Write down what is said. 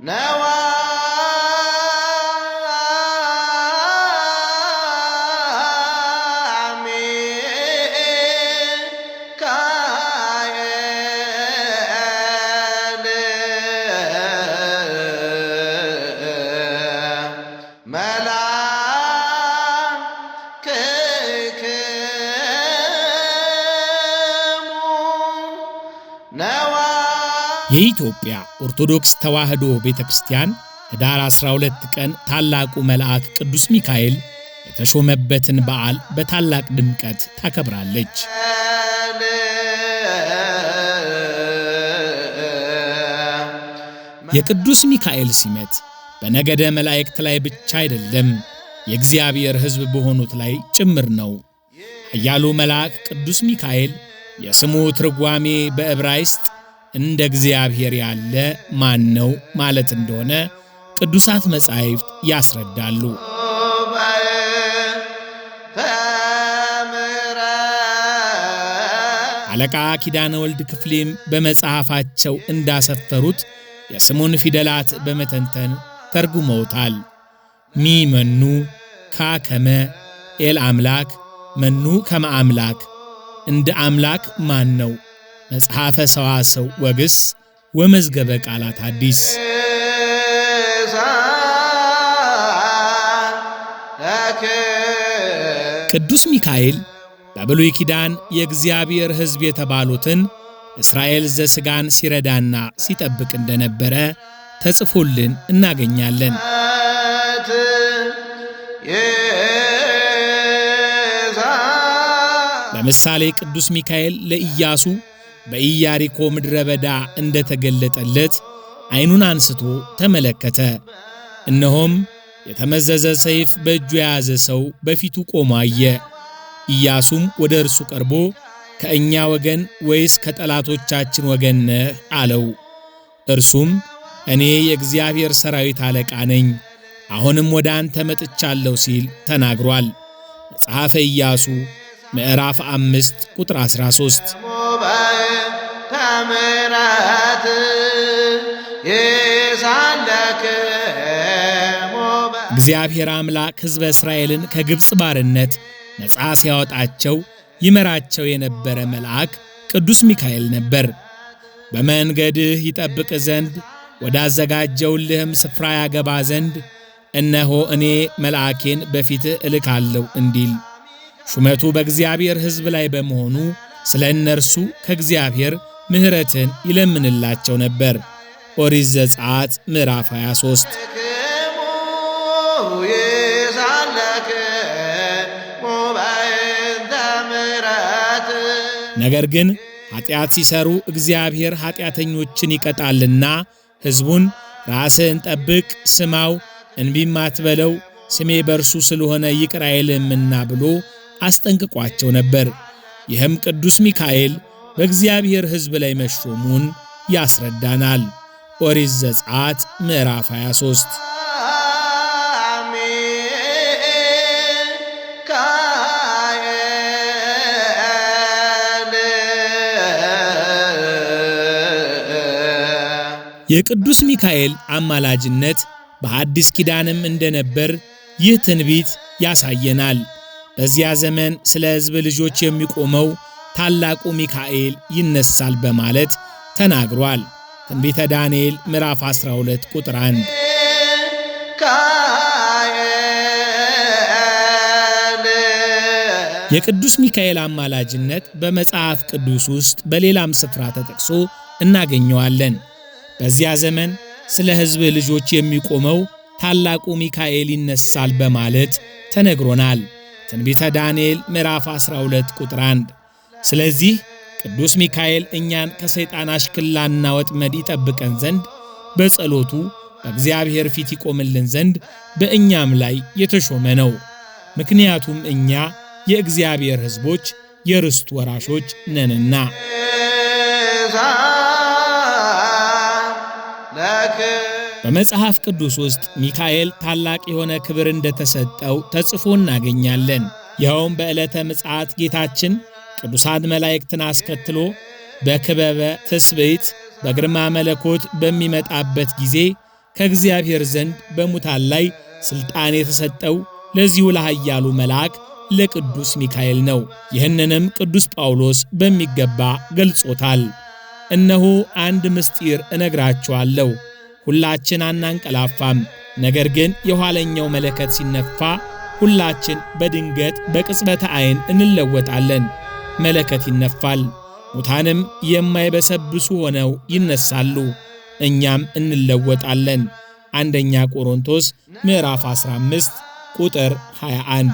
ነዋ ሚካኤል መላክክሙ ነዋ። የኢትዮጵያ ኦርቶዶክስ ተዋሕዶ ቤተ ክርስቲያን ኅዳር 12 ቀን ታላቁ መልአክ ቅዱስ ሚካኤል የተሾመበትን በዓል በታላቅ ድምቀት ታከብራለች። የቅዱስ ሚካኤል ሲመት በነገደ መላእክት ላይ ብቻ አይደለም፣ የእግዚአብሔር ሕዝብ በሆኑት ላይ ጭምር ነው። ኃያሉ መልአክ ቅዱስ ሚካኤል የስሙ ትርጓሜ በዕብራይስጥ እንደ እግዚአብሔር ያለ ማን ነው ማለት እንደሆነ ቅዱሳት መጻሕፍት ያስረዳሉ። አለቃ ኪዳነ ወልድ ክፍሌም በመጽሐፋቸው እንዳሰፈሩት የስሙን ፊደላት በመተንተን ተርጉመውታል። ሚ መኑ፣ ካ ከመ፣ ኤል አምላክ፣ መኑ ከመ አምላክ፣ እንደ አምላክ ማን ነው? መጽሐፈ ሰዋስው ወግስ ወመዝገበ ቃላት አዲስ። ቅዱስ ሚካኤል በብሉይ ኪዳን የእግዚአብሔር ሕዝብ የተባሉትን እስራኤል ዘሥጋን ሲረዳና ሲጠብቅ እንደነበረ ተጽፎልን እናገኛለን። ለምሳሌ ቅዱስ ሚካኤል ለኢያሱ በኢያሪኮ ምድረ በዳ እንደተገለጠለት ዓይኑን አንስቶ ተመለከተ። እነሆም የተመዘዘ ሰይፍ በእጁ የያዘ ሰው በፊቱ ቆሞ አየ። ኢያሱም ወደ እርሱ ቀርቦ ከእኛ ወገን ወይስ ከጠላቶቻችን ወገን ነህ አለው። እርሱም እኔ የእግዚአብሔር ሰራዊት አለቃ ነኝ፣ አሁንም ወደ አንተ መጥቻለሁ ሲል ተናግሯል። መጽሐፈ ኢያሱ ምዕራፍ 5 ቁጥር 13። እግዚአብሔር አምላክ ሕዝበ እስራኤልን ከግብፅ ባርነት ነፃ ሲያወጣቸው ይመራቸው የነበረ መልአክ ቅዱስ ሚካኤል ነበር። በመንገድህ ይጠብቅ ዘንድ ወዳዘጋጀውልህም ስፍራ ያገባ ዘንድ እነሆ እኔ መልአኬን በፊትህ እልካለሁ እንዲል ሹመቱ በእግዚአብሔር ሕዝብ ላይ በመሆኑ ስለ እነርሱ ከእግዚአብሔር ምሕረትን ይለምንላቸው ነበር። ኦሪት ዘጸአት ምዕራፍ 23። ነገር ግን ኃጢአት ሲሰሩ እግዚአብሔር ኃጢአተኞችን ይቀጣልና ሕዝቡን ራስህን ጠብቅ፣ ስማው፣ እንቢም አትበለው፣ ስሜ በእርሱ ስለሆነ ይቅር አይልምና ብሎ አስጠንቅቋቸው ነበር። ይህም ቅዱስ ሚካኤል በእግዚአብሔር ሕዝብ ላይ መሾሙን ያስረዳናል። ኦሪት ዘጸአት ምዕራፍ 23። የቅዱስ ሚካኤል አማላጅነት በሐዲስ ኪዳንም እንደነበር ይህ ትንቢት ያሳየናል። በዚያ ዘመን ስለ ሕዝብ ልጆች የሚቆመው ታላቁ ሚካኤል ይነሳል በማለት ተናግሯል። ትንቢተ ዳንኤል ምዕራፍ 12 ቁጥር 1። የቅዱስ ሚካኤል አማላጅነት በመጽሐፍ ቅዱስ ውስጥ በሌላም ስፍራ ተጠቅሶ እናገኘዋለን። በዚያ ዘመን ስለ ሕዝብ ልጆች የሚቆመው ታላቁ ሚካኤል ይነሳል በማለት ተነግሮናል። ትንቢተ ዳንኤል ምዕራፍ 12 ቁጥር 1። ስለዚህ ቅዱስ ሚካኤል እኛን ከሰይጣን አሽክላና ወጥመድ ይጠብቀን ዘንድ በጸሎቱ በእግዚአብሔር ፊት ይቆምልን ዘንድ በእኛም ላይ የተሾመ ነው። ምክንያቱም እኛ የእግዚአብሔር ሕዝቦች የርስቱ ወራሾች ነንና። በመጽሐፍ ቅዱስ ውስጥ ሚካኤል ታላቅ የሆነ ክብር እንደተሰጠው ተጽፎ እናገኛለን። ይኸውም በዕለተ ምጽአት ጌታችን ቅዱሳን መላእክትን አስከትሎ በክበበ ትስብእት በግርማ መለኮት በሚመጣበት ጊዜ ከእግዚአብሔር ዘንድ በሙታን ላይ ሥልጣን የተሰጠው ለዚሁ ለኃያሉ መልአክ ለቅዱስ ሚካኤል ነው። ይህንንም ቅዱስ ጳውሎስ በሚገባ ገልጾታል። እነሆ አንድ ምስጢር እነግራችኋለሁ፣ ሁላችን አናንቀላፋም፣ ነገር ግን የኋለኛው መለከት ሲነፋ ሁላችን በድንገት በቅጽበተ ዓይን እንለወጣለን። መለከት ይነፋል፣ ሙታንም የማይበሰብሱ ሆነው ይነሳሉ፣ እኛም እንለወጣለን። አንደኛ ቆሮንቶስ ምዕራፍ 15 ቁጥር 21።